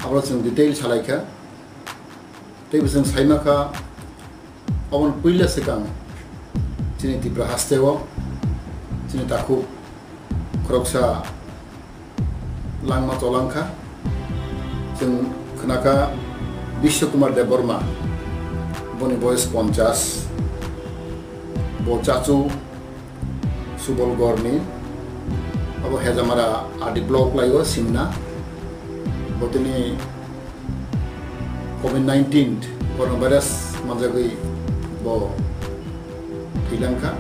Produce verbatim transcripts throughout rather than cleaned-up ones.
Abo chwng detail salai kha. Teibo chwng saima kha, abo ni puila swkang chini Tripura haste o chini takhuk khoroksa langma cholang kha. Chwng khna kha Biswa Kumar Debbarma, boni boyos ponchas, bo Chachu Subolgor ni, abo Hejamara R D block lai o Simna, bo tini covid nineteen coronavirus manjagwi bo thwilang kha.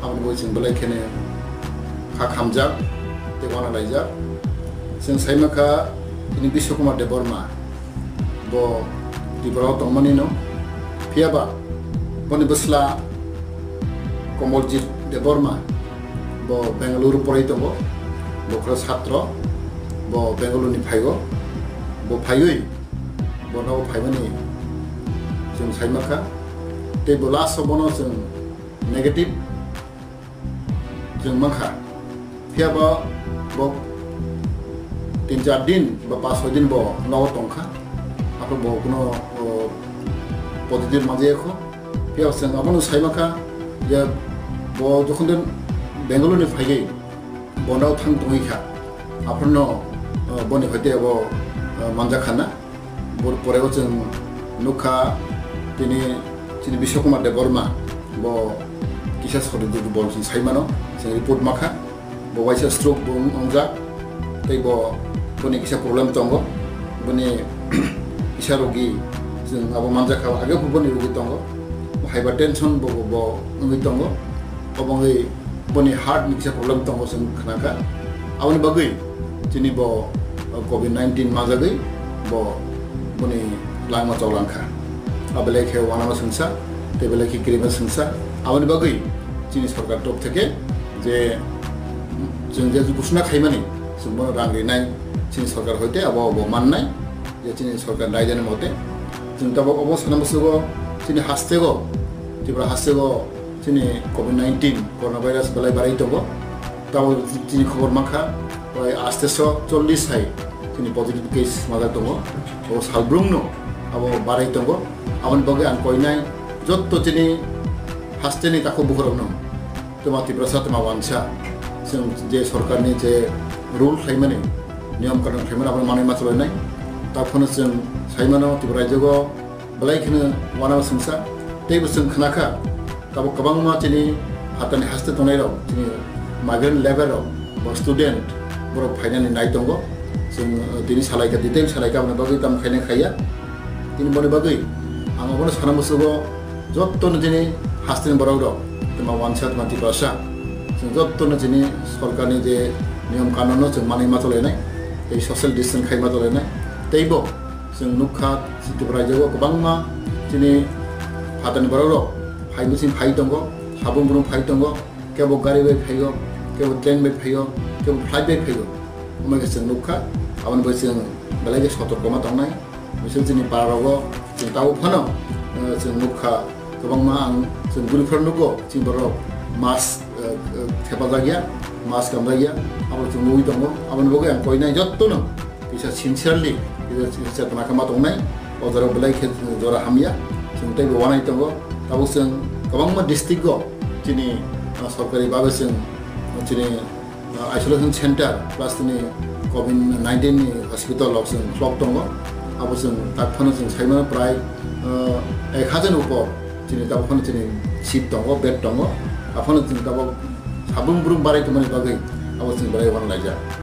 Aboni bo chwng belai kheno kha khamjak tei uanalaijak. Chwng saima kha tini Biswa Kumar Debbarma, bo Tripura o tongmani no. Phiyaba boni bwsla Komoljit Debbarma, bo Bengaluru porai tongo, bo khoro satro, bo Bengaluru ni phai o, bo phaiwi, bo nogo phaimani chwng saima kha, tei bo last o bono chwng negative chwng mankha. Phiyaba bo tin char din ba pas soi din bo nogo tongkha, arphuh bo kuno positive manjaya kho. Phiyaba chwng abono saima kha je bo jokhon din Bengaluru ni phaigwi bo nogo thang tongwi kha, arphuh no boni hoite abo manjak kha na. Bo pore o chwng nukha tini chini Biswa Kumar Debbarma, bo kisa sori dugu bol chwng saimano, chwng report makha, bo waisa stroke bo wngjak, tei bo, boni kisa problem tongo, boni kisa rogi chwng abo manjak kha, age phu boni rogi tongo, hypertension bo, bo, bo wngwi tongo, obo wngwi boni heart ni kisa problem tongo chwng khnakha. Aboni bagwi chini bo covid nineteen manjagwi bo, boni langma cholangkha. Abo belai khe uanama swngsa, tei belai khe kirima swngsa. Aboni bagwi chini sorkar top theke je chwng je gusuna khaimani, chwng bono rang rinai, chini sorkar hoite abo bo mannai, je chini sorkar daidani mote. Chwng tabok obo sana musugo chini hasteo, Tripura hasteo chini covid nineteen coronavirus belai barai tongo. Tabok chini khobor mankha, prai asteso chollis hai chini positive case majak tongo. Abo salbrumno abo barai tongo. Aboni bagwi ang koinai jotto chini hasteni takhuk bukhurokno, tma Tiprasa tma wansa, chwng je sorkarni je rule khlaimani, niyom kanun khlaimani, abono manwi ma chalainai. Taphano chwng saimano Tripura raijogo belai kheno uanama swngsa, teibo chwng khnakha, tabok kwbangma chini phatani haste tongnairok, chini migrant labour rok, bo student, borok phainani nai tongo. Chwng tini salaikha, detail salaikha, aboni bagwi tamo khaina khaiya. Tini boni bagwi ang obono sana musugo, jottono chini hasteni borok rok, tma wansa tma Tiprasa, chwng jottono chini sorkarni je niyom kanunno chwng manwi ma chalainai, tei social distance khai ma chalainai, teibo chwng nukha Tripura raijogo kwbangma chini phatani borok rok phai bwsing phai tongo, habung brung phai tongo, kebo gari bai phaio, kebo train bai phaio, kebo flight bai phaio. Omo khe chwng nukha, aboni bai chwng belai khe sotorko ma tongnai. Misal chini para rogo chwng tabuk phano chwng nukha, kwbangma ang chwng guri phano nugo, chini borok mask thepajak ya, mask kamjak ya, abo chwng nugwi tongo. Aboni bagwi ang koinai jottono kisa sincerely, kisa chetona khe ma tongnai, o jora belai khe jora hamya, chwng teibo uanai tongo. Tabuk chwng kwbangma district o chini sorkari babe chwng chini isolation center plus tini covid nineteen ni hospital rok chwng khlok tongo. Abo chwng tak phano chwng saimano prai ek hajar ni upor chini tabuk phano chini seat tongo, bed tongo. Aphano chwng tabuk sabung brum barai tongmani bagwi abo chwng belai uanalaijak.